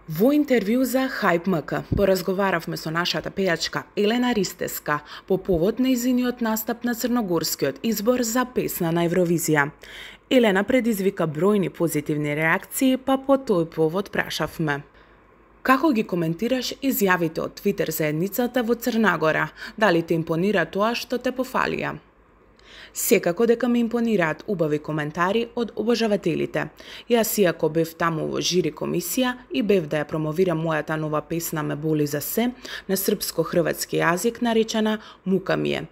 Во интервју за Hype.mk поразговаравме со нашата пејачка Елена Ристеска по повод нејзиниот настап на црногорскиот избор за песна на Евровизија. Елена предизвика бројни позитивни реакции, па по тој повод прашавме: како ги коментираш изјавите од Твитер заедницата во Црна Гора? Дали те импонира тоа што те пофалија? Секако дека ми импонираат убави коментари од обожавателите. Јас иако бев таму во жири комисија и бев да ја промовирам мојата нова песна "Ме боли за се" на српско-хрватски јазик наречена "Мука ми е".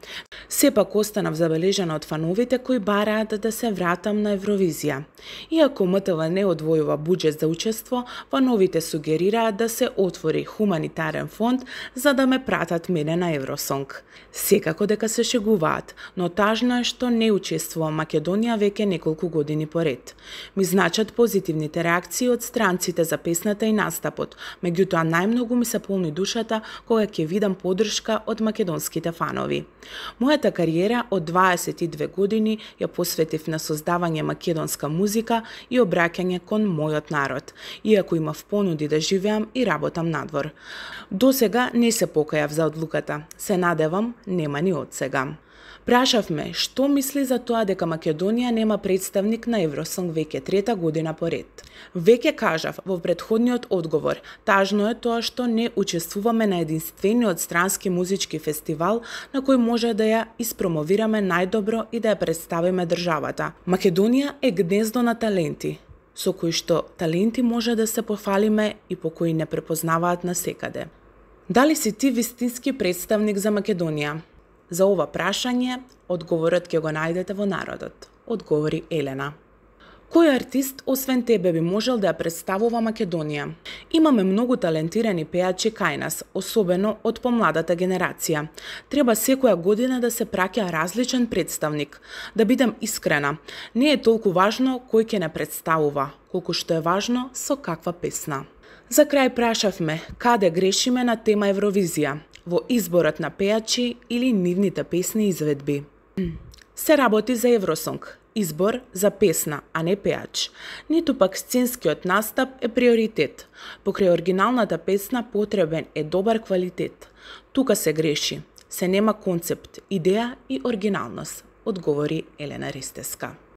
Сепак останав забележана од фановите кои бараат да се вратам на Евровизија. Иако МТВ не одвојува буџет за учество, фановите сугерираат да се отвори хуманитарен фонд за да ме пратат мене на Евросонг. Секако дека се шегуваат, но тажно е што не учествува Македонија веќе неколку години поред. Ми значат позитивните реакции од странците за песната и настапот, меѓутоа најмногу ми се полни душата кога ќе видам поддршка од македонските фанови. Мојата кариера од 22 години ја посветив на создавање македонска музика и обраќање кон мојот народ, иако имав понуди да живеам и работам надвор. До сега не се покајав за одлуката, се надевам нема ни од сега. Прашавме што мисли за тоа дека Македонија нема представник на Евросонг веќе трета година поред. Веќе кажав во претходниот одговор, тажно е тоа што не учествуваме на единствениот странски музички фестивал на кој може да ја испромовираме најдобро и да ја представиме државата. Македонија е гнездо на таленти, со кои што таленти може да се пофалиме и по кои не препознаваат насекаде. Дали си ти вистински представник за Македонија? За ова прашање, одговорот ќе го најдете во народот, одговори Елена. Кој артист освен тебе би можел да ја представува Македонија? Имаме многу талентирани пејачи кај нас, особено од помладата генерација. Треба секоја година да се праќа различен представник. Да бидам искрена, не е толку важно кој ќе не представува, колку што е важно со каква песна. За крај прашавме каде грешиме на тема Евровизија, во изборот на пејачи или нивните песни изведби. Се работи за Евросонг, избор за песна, а не пејач. Ниту пак сценскиот настап е приоритет. Покрај оригиналната песна потребен е добар квалитет. Тука се греши, се нема концепт, идеја и оригиналност, одговори Елена Ристеска.